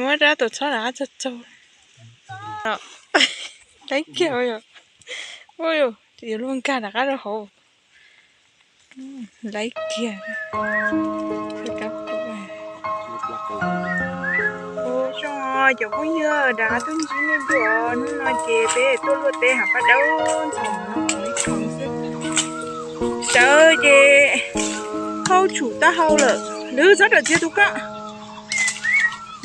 Muab rab tuam txhob rov qab txog txaug. Laib kiag, ua yuav luag nkag rov qab rau hauv. Laib kiag. Ua tsaug cov phooj ywg rov qab tuaj ntsib nej dua, hnub no ces peb tuaj luaj teb hav paj dawb ntxhov no khoov ib khoov xwb. Sawv ces khauj tshum taub hau lawm, lwv txhob rawm txiav tus koj.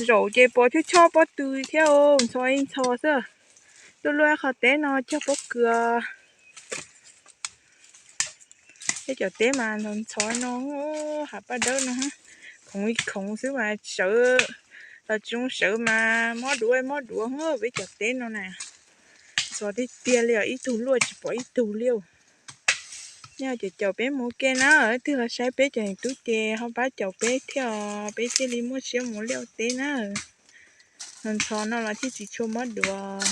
Zaum ces pom choj choj pob tw thiab, ntxhov ib ntxhov xwb. Tuaj luaj qhov teb no cog pob kws. Tej cov teb mas ntxhov ntxhov no, hav paj dawb no, khoov ib khoov xwb mas sawv los tsis zoo sawv mas mob duav mob duav peb cov teb no na. Ntxhov tiag tiag li os, ib tug luaj tsis pom ib tug li. Nej ho caum caum peb mus ua ke na, leej twg los saib peb cov tub ces ho pab caum peb thiab os, peb thiaj li muaj siab mus liaj ua teb na. Ntxhov no los thiaj tsis tshua mob duav.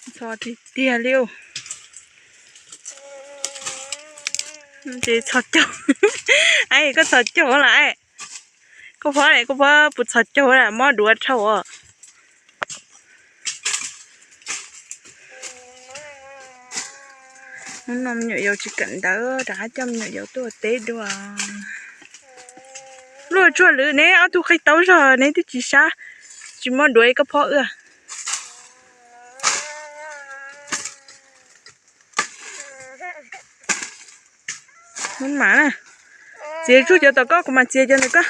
Ntxhov tiag tiag li. Ces txhos caug. Koj txhos caug lawm. Koj phob, koj phob puas txhos caug lawm, mob duav dhau os. Hnub no me nyuam yaus tsis kawm ntawv, rov qab coj me nyuam yaus tuaj ua teb dua. Luaj tsuag lwm, neb ob tug qi tau zog neb twb tsis sab, tsis mob duav koj phob wb. Hnub mas na, txiav tsuag cov tom koj, kuv mam txiav cov ntawm koj.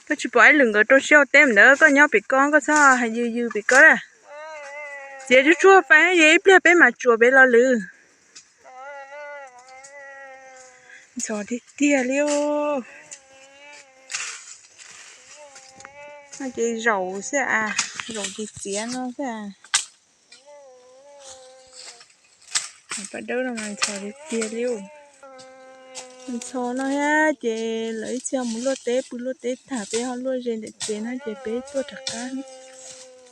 Koj tsis pom ib lwm nkawd rau siab ua teb ntawd, koj nyob pem koj, koj txhob hais yws yws pem koj na. Txiav tsuag tsuag pais, ib pliag peb mam tsuas pem los lwm. Ntxhov tiag tiag li. No ces zaum xwb as, zaum ces txiav no xwb as. Paj dawb no mas ntxhov tiag tiag li. Ntxhov no thiab ces lawv ib txhia mus luaj teb, pw luaj teb tag, peb ho luaj ze ntawm tsev no ces peb tuaj rov qab.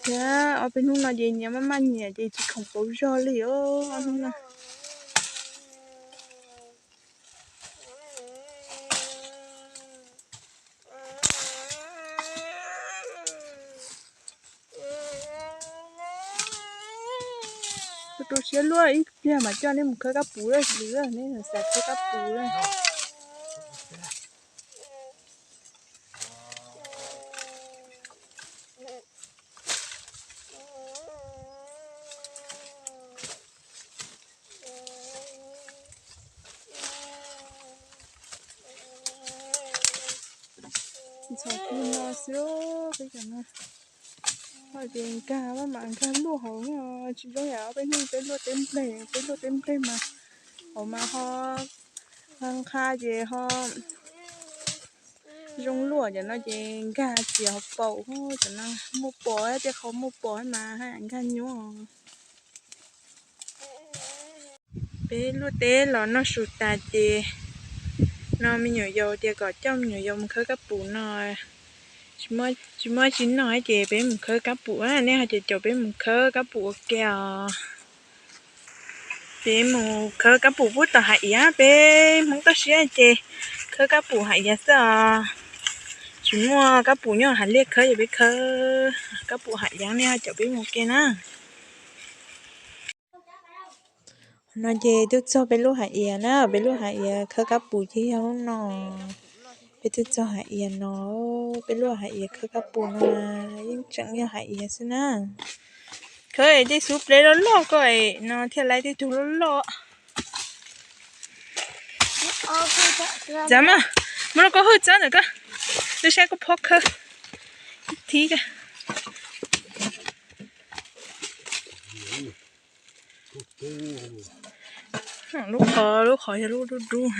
Thiab ob peb hnub no ces nyias maj maj nyias ces tsis khoom pauv zog li os ob hnub no. Rau siab luaj, ib pliag mam coj neb mus khawb kab pum lawm, neb xav khawb kab pum lawm. Ntxhov kub no xwb, peb cov no ho ces nkag maj mam nkag luaj hauv, tsis zoo yam peb hnub peb luaj teb nplej, peb luaj teb nplej mas hauv mas ho nqha ces ho zoo luaj, cov no ces nkag txias hauv paus, cov no muaj pos, tej qhov muaj pos mas nkag nyuaj. Peb luaj teb los noj su tas ces no me nyuam yaus tias kom coj me nyuam yaus mus khawb kab pum no, tsis muaj tsis noj ces peb mus khawb kab pum, nej ho caum caum peb mus khawb kab pum ua ke os. Peb mus khawb kab pum pub tom hav iav, peb Hmoob toj siab ces khawb kab pum hav iav xwb os. Tsis muaj kab pum nyob hav liaj khawb ces peb khawb kab pum hav iav, nej ho caum peb mus ua ke na. No ces twb txog peb lub hav iav na, peb lub hav iav khawb kab pum ces yog lub no. Peb twb txog hav iav no, peb lub hav iav khawb kab pum no yeej tseem yog hav iav xwb na. Khawb tej xub pleb loj loj ko no thiaj laib tej tug loj loj. Txav mas, muab lub koj hwj txawb ntawm koj, wb saib koj phob khawb thib. Lub qhov, lub qhov yog lub dub dub.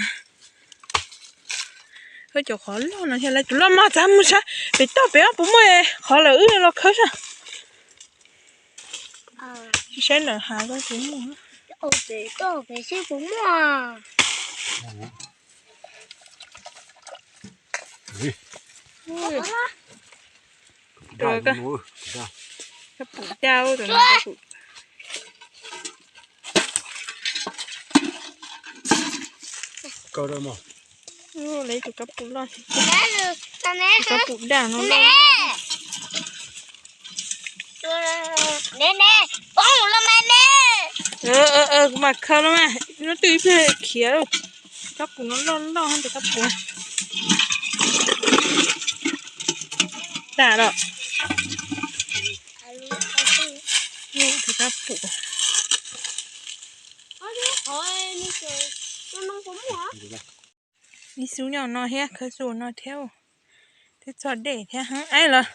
Khawb cov qhov loj no thiaj laib tus loj mog, txav mus saib pem toj pem ob puas muaj qhov lawm wb los khawb saib. Saib lawm hav ko puas muaj. Kab pum caj ub, tus no kab pum. Lawv tus kab pum loj, tus kab pum daj no loj. Kuv mam khaws los mas, no twb ib pliag khiav. Kab pum no loj loj, tus kab pum daj los. Tus kab pum. Ib xub nyob no thiab, khawb xub no thiab. Twb txog dej thiab hab los.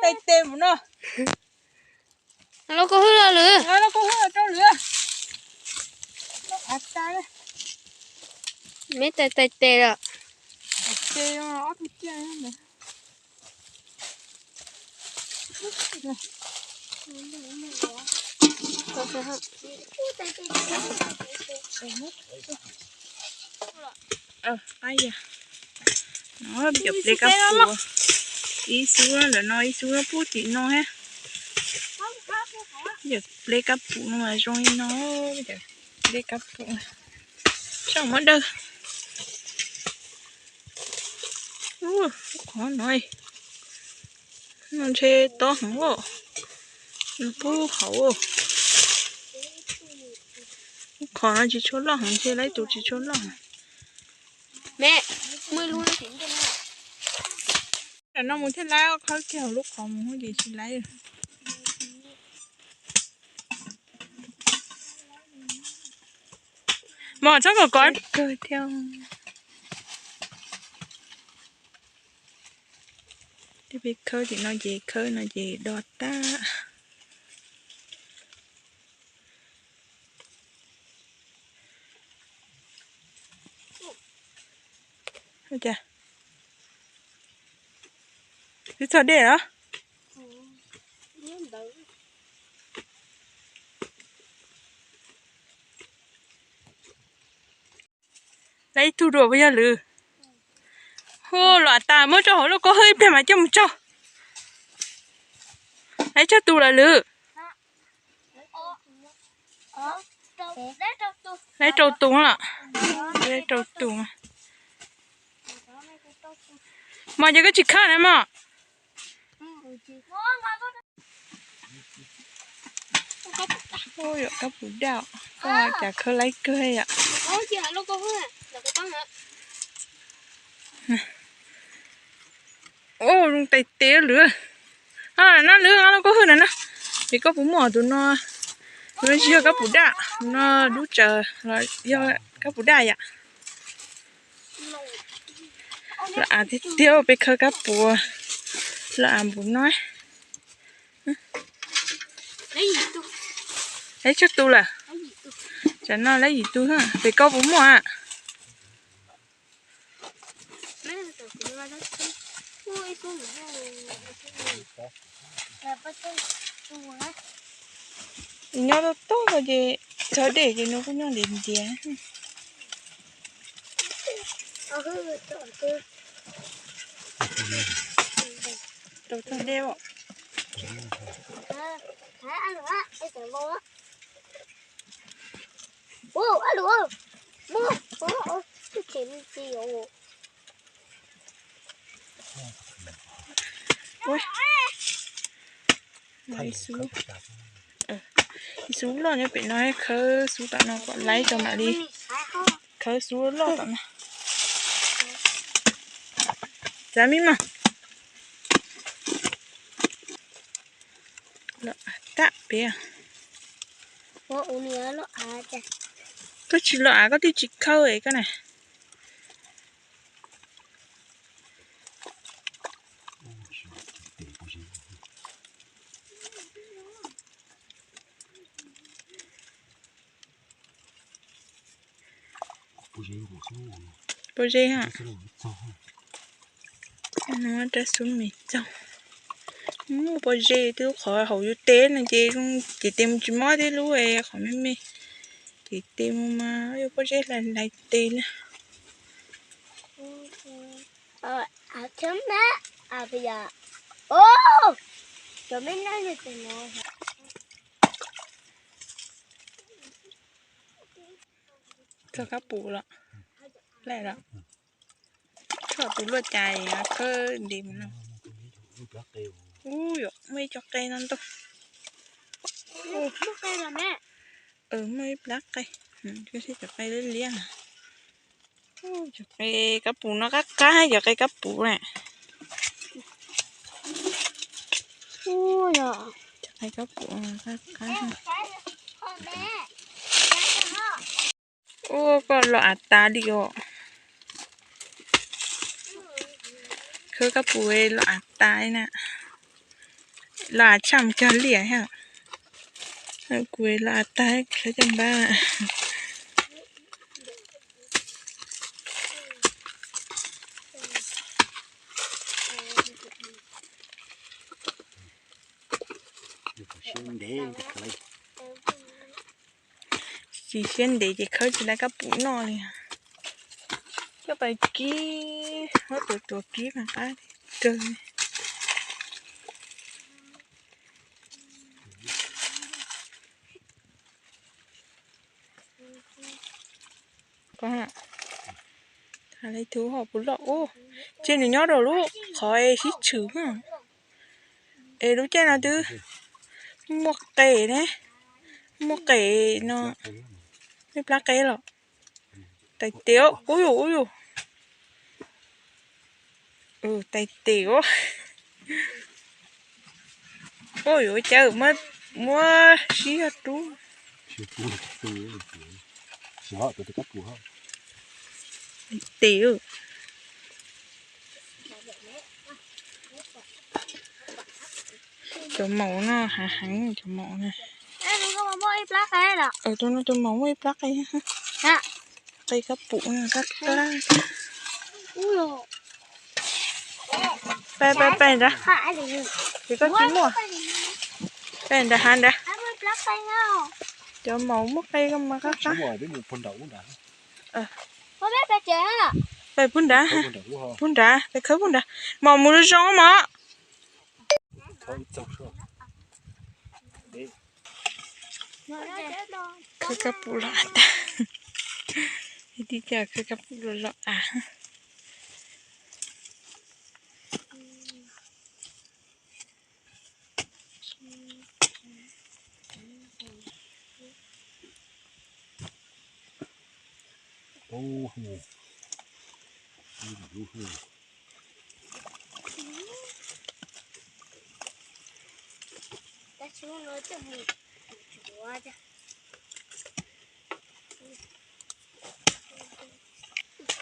Tais tes mus no. Lub kua hwj los lawm. Lub kua hwj los rau lawm. Meb tais tais tes lawm. Cov ple kab pum, ib xub ntawm no ib xub pub tim no thiab. Cov ple kab pum no mas zoo li no, cov ple kab pum. Saib muab dawb. Qhov no, no ntshe tob heev os. Nws pub hauv. Qhov no tsis tshua loj heev, ntshe lawv tus tsis tshua loj. Tam no mus thiaj lawv, khawb kiag hauv lub qhov mus ces tsis lawv. Mos txhob kom kov kawg thiab. Tej peb khawb tim no ces khawb no ces do tag. Twb txog dej los? Lawv ib tug dua puas yog lwm? Hu los tas muab rau hauv lub kua hwj ib pliag mas coj mus tso. Lawv tsawg tus lawm lwm? Lawv rau tus los? Lawv rau tus. Mos ces koj tsis khawb na mos. Kab pum daj, koj cas khawb laib kawg yom. Zoo tais tes lwm. No lwm, no lub kua hwj na no. Ces koj puas muaj tus no? Tus no tsis yog kab pum daj, tus no dub tsawv los yog kab pum daj yom. Los av tiag tiag, peb khawb kab pum los av npum no. Lawv tsawg tus lawm? Tam no lawv yim tus, pem koj puas muaj? Nyob toj toj ces txog dej ces nws kuj nyob ntiav ntiav. Rau txog dej os. Ib xub loj nyob pem no, khawb xub tom no kom laib tau mam li khawb xub loj tom no. Tab mis mas. Los av tag pem. Koj tsis los av koj twb tsis khawb es koj na. Pob zeb ha. Rab xub me txaug. Muaj pob zeb twb qhov hauv yus tes no ces ces tes mus tsis mob, tib lub qhov me me ces tes mus mas yuav pob zeb hlais hlais tes na. Txog kab pum los, laj los, txog tus luaj cas khawb nti mus no. Ub, muaj ib co qe no ntau. Muaj ib plab qe, cov qe liab liab. Cov qe kab pum no qab qab, cov qe kab pum na. Cov qe kab pum qab qab. Ua koj los av tas li os. Khawb kab pum los av tas na. Los av tshaj mus cog liaj thiab. Kuv los av tas khawb caj npab. Tsis siab ntev ces khawb tsis tau kab pum noj li. Coj pais kib, muab tuav tuav kib mas qab kawg. Thaum ub ho puas loj ub, ces nws nyob rau lub qhov es sib tshwm. Es lub caij no twb muaj qe ne, muaj qe no, muaj plab qe los. Tais tes, ub yus, ub yus. Tais tes, ub yus, cas muab sib yog rub. Tais tes. Cov maum no heev heev, cov maum no. Tus no tus maum muaj ib plab qe. Qe kab pum no qab qab. Peb peb peb nrad, ces koj tsis muaj. Peb nrad hav nrad. Cov maum muaj qe koj mas qab qab. Peb pub nrad, pub nrad, peb khawb pub nrad. Maum mus zoo zoo mog. Khawb kab pum los av tag. Tib co khawb kab pum los los av.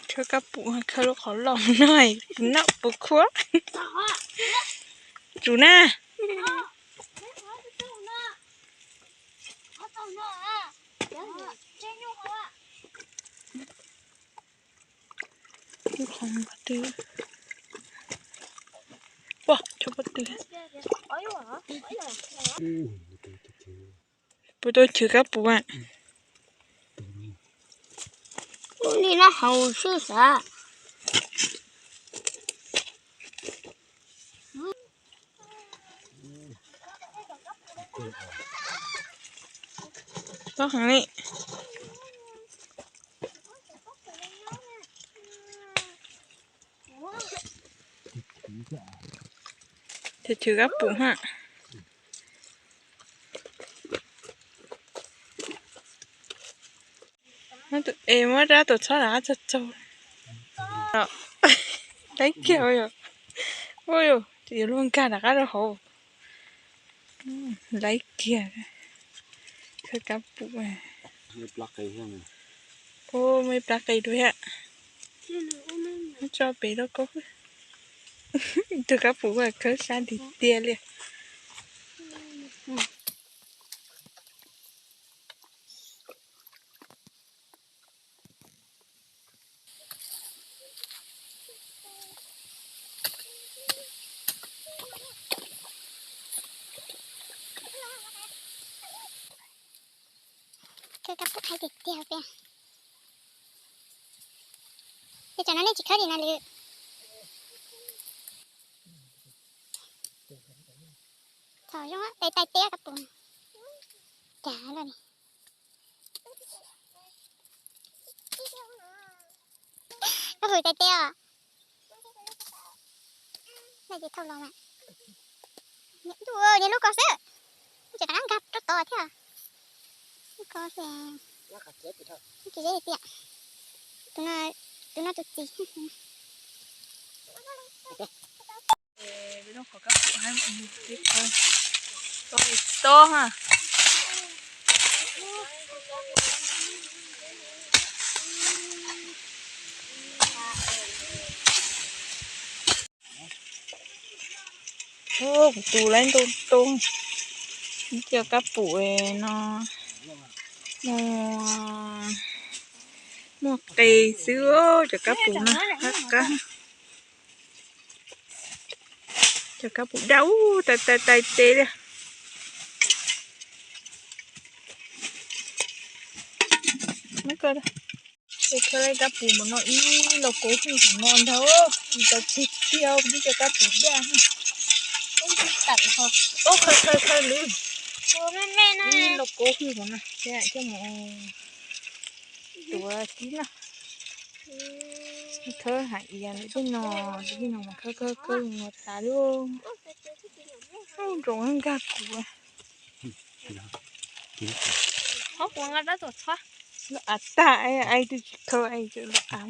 Khawb kab pum, khawb lub qhov loj no, puas noj puas khuav. Tsum na. Ua, cov pob tw. Puas tau chwv kab pum a? Ua li no haus swb xav. Tob heev li. Chwv kab pum ha. Es muab rab tuam txhob rov qab txaug txaug. Laib kiag ua yog. Ua, yuav luag nkag rov qab rau hauv. Laib kiag. Khawb kab pum. Ua, muaj ib plab qe dua thiab. Muab tso pem rau koj. Tus kab pum khawb sab tiag tiag li. Khawb kab pum hais tiag tiag tiag. Ces tsam no nej tsis khawb li na lwm. Thaum zoo tais tais teb kab pum. Cas loj li. Kab pum tais teb os. Nyob ces thauj los mas. Nyob lub ko xwb. Ces rov qab nkag rau tod thiab. Lub ko ces, ces tiam. Tus no tus txiv. Tob ha. Kuv tus laib ntoo ntoo. Cov kab pum no muaj, muaj qe xwb, cov kab pum no qab qab. Cov kab pum daj ub, tais tais tais tes li. Muab ko, ces khawb laib kab pum npaum no ib los kauv hwj npaum no ntag, ib tau tiag tiag, ib cov kab pum daj. Ub, khawb khawb khawb lwm. Ib los kauv hwj npaum no, coj mus tuav kib na. Khawb hais tias lwm tij no, lwm tij no mas khawb khawb khawb mus tas li. Ub, nroos nkag kuv. Lawv av tag, ai twb tsis khawb, ai lawv av.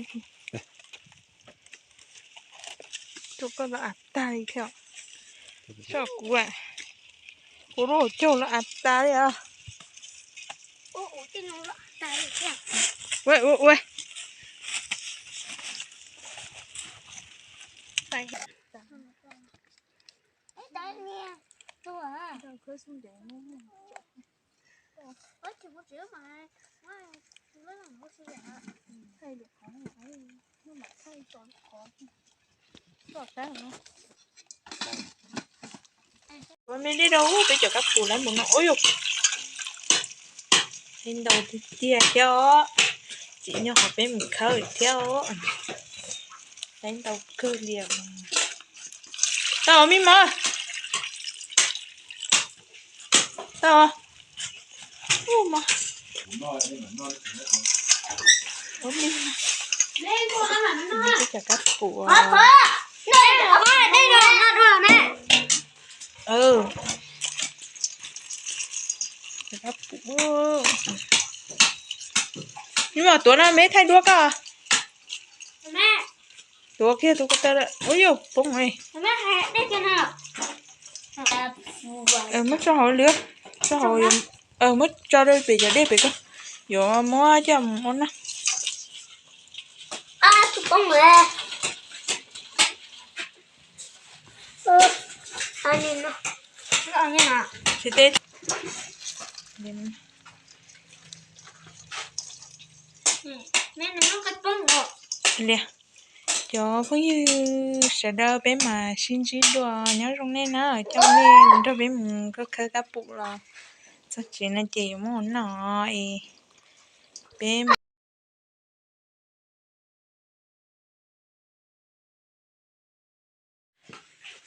Rau koj lawv av tag li thiab. Soj kuv, kuv lub hauv caug lawv av tag li os. Ua ua ua. Ua me li rau peb cov kab pum laib mus no ub yus. Laib ntau tiag tiag thiab os. Tsim nyog qhov peb mus khawb thiab os. Laib ntau kawg li. Tau me mos. Tau. Ub, mos. Ub, me mos. Cov kab pum. Cov kab pum. Me mos tuav no me thaij duab koj. Tuav kiag tus ko taw lawm. Ub yus, poob li. Muab tso hauv lwm, tso hauv, muab tso rau pem cov dej pem ko. Yuav muab coj mus ua noj. Li, cov phooj ywg sawv daws, peb mam sib ntsib dua, nyob zoo nej na, coj nej nrog peb mus khawb kab pum los txog tsev no ces yuav muab ua noj es peb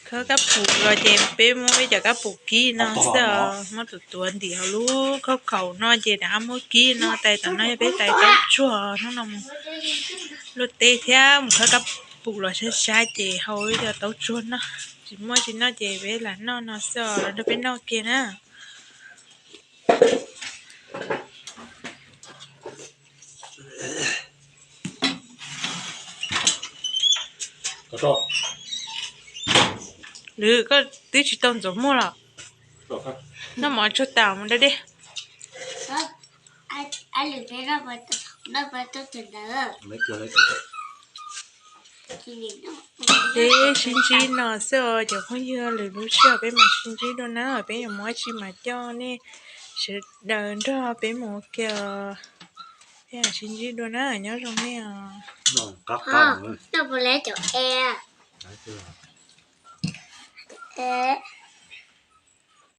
khawb kab pum los ces peb muab peb cov kab pum kib no xwb os, muab tuav tuav ntim hauv lub khaub khaum no ces rov qab muab kib no. Tais tom no yog peb tais taub tsuag, hnub no mus luaj teb thiab mus khawb kab pum los sab sab ces hau ib co taub tsuag noj. Tsis muaj tsis noj ces peb lam noj no xwb os, los nrog peb noj kiag na. Lwm, koj twb tsis tau ntxuav muag los? Noj mov tsuag tas mus da dej. Peb sib ntsib no xwb os cov phooj ywg, lwm lub sij hawm peb mam sib ntsib dua na, peb yuav mus ua tsi mas coj nej sawv daws nrog peb mus ua ke os. Peb mam sib ntsib dua na, nyob zoo nej os.